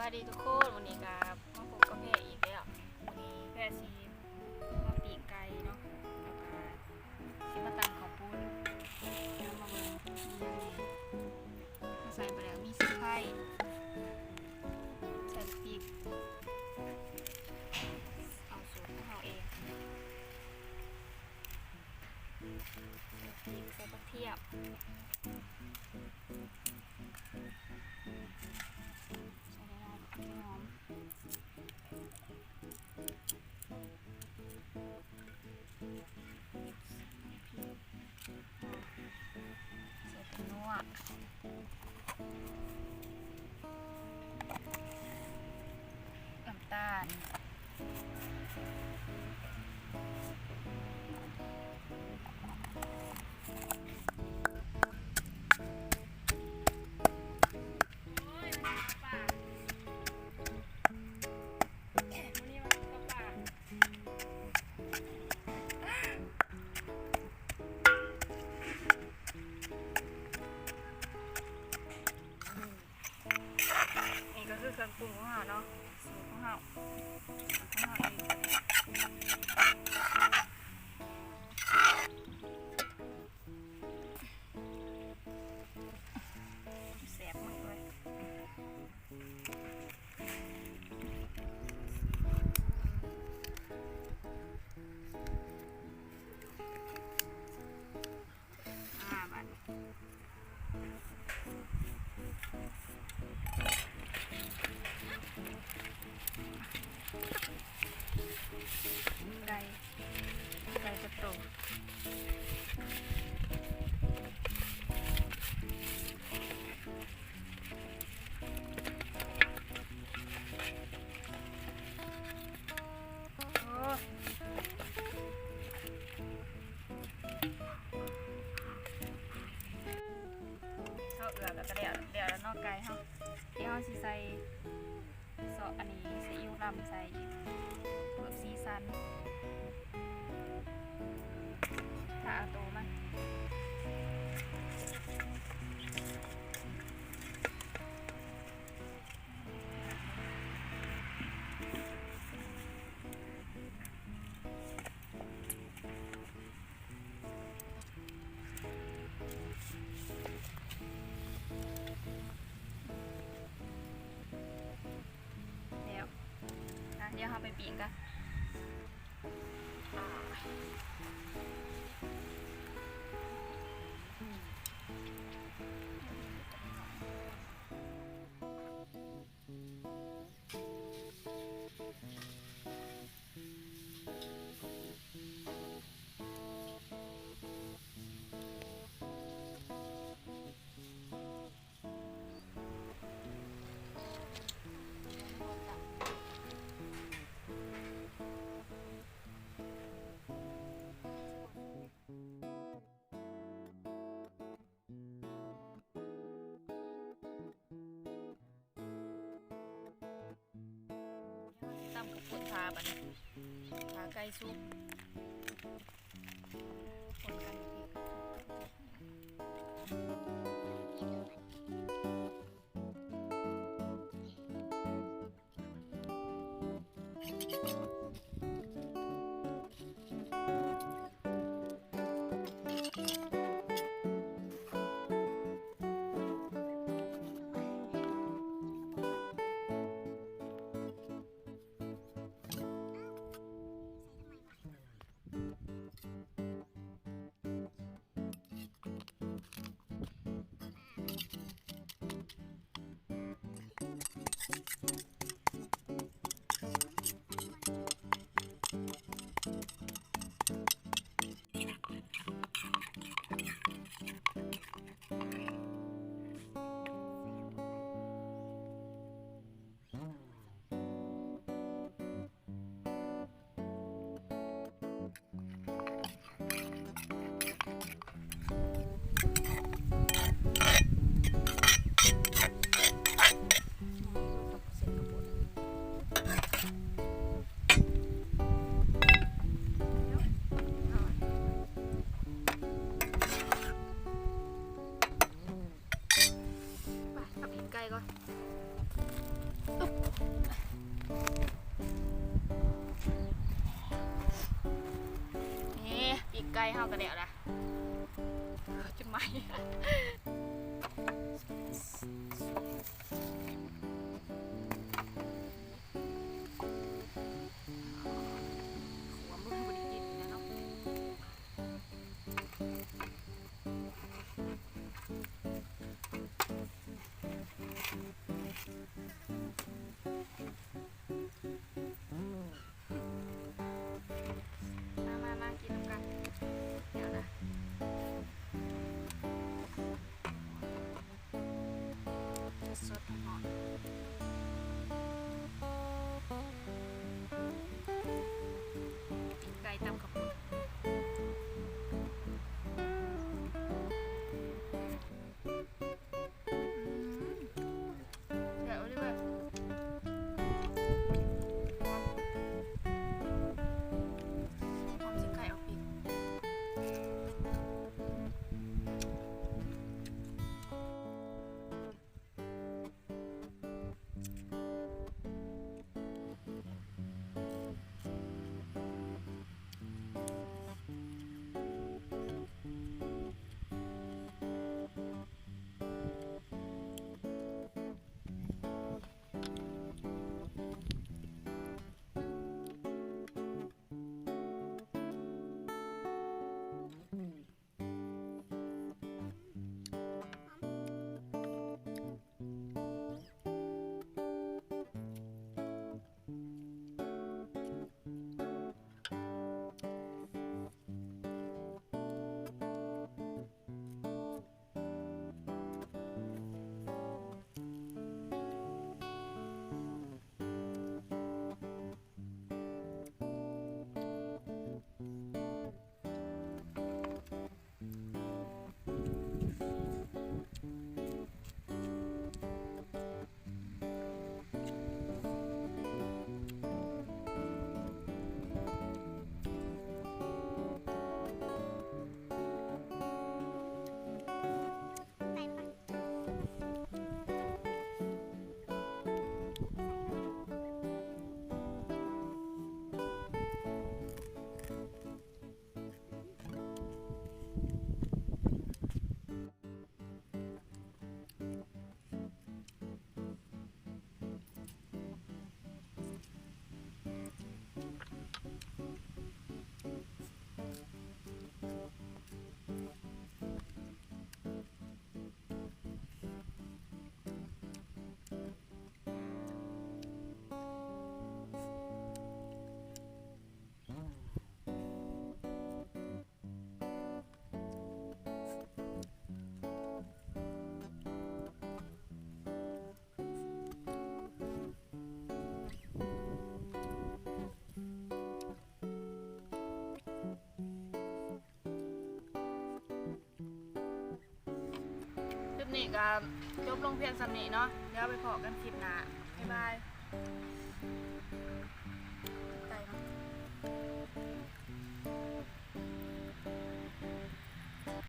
ສະບາຍດີທຸກຄົນ ມື້ນີ້ກະມາພົບກັບແພອີກແລ້ວ. ມື້ນີ້ແພຊິມາປີ້ງໄກ່ເນາະ ແລ້ວກະຊິມາຕຳເຂົ້າປຸ້ນ. ເຮົາມາເບິ່ງມີຫຍັງແດ່. ເຮົາໃສ່ໄປແລ້ວ ມີຊີ້ໄຄ ໃສ່ລູກພິກ ເອົາສູດຂອງເຮົາເອງ. ໃສ່ພຣິກ ໃສ່ກະທຽມ ໃສ່ໜ້ອຍໆ ຫອມ ໃສ່ແປ້ງນົວ ນ້ຳຕານ. ນີ້ກະຄືເຄື່ອງປຸງຂອງເຮົາເນາະ ສູດຂອງເຮົາ ຂອງເຮົາເອງ. ແຊບມາກເລີຍ. ອ່າ ບາດນີ້ ໄກ່ ໄກ່ຈັກໂຕ. ໂອ້ ເຮົາເອືອກແລ້ວກະແລ້ວ ແລ້ວແລ້ວເນາະ ໄກ່ເຮົາ. ດຽວເຮົາຊິໃສ່ ຊອສອັນນີ້ ຊີອິ້ວລຳໃສ່ ເພີ່ມສີສັນ ຖ້າເອົາໂຕມັນ. ແລ້ວ ອ່ະ ດຽວເຮົາໄປປີ້ງກັນ. ຕຳເຂົ້າປຸ້ນຖ້າ ບາດນີ້ຖ້າໄກ່ສຸກ ຄົນກັນ. ໄປ ເອົາປີ້ງໄກ່ກ່ອນ. ນີ້ ປີກໄກ່ເຮົາກໍແລ້ວລະ ຈົນໄໝ້. ມາ ມາ ມາກິນນຳກັນ ດຽວນະ ສົດໆ ຮ້ອນໆ ປີ້ງໄກ່ຕຳເຂົ້າປຸ້ນ. ອືມ ແຊບອີ່ຫຼີເວີຍ ຫອມ ຫອມຊີ້ນໄກ່ອອກປີກ. ຄລິບນີ້ກໍຈົບລົງພຽງສ່ຳນີ້ເນາະ ແລ້ວໄປພໍ້ກັນຄລິບໜ້າ ບາຍບາຍ.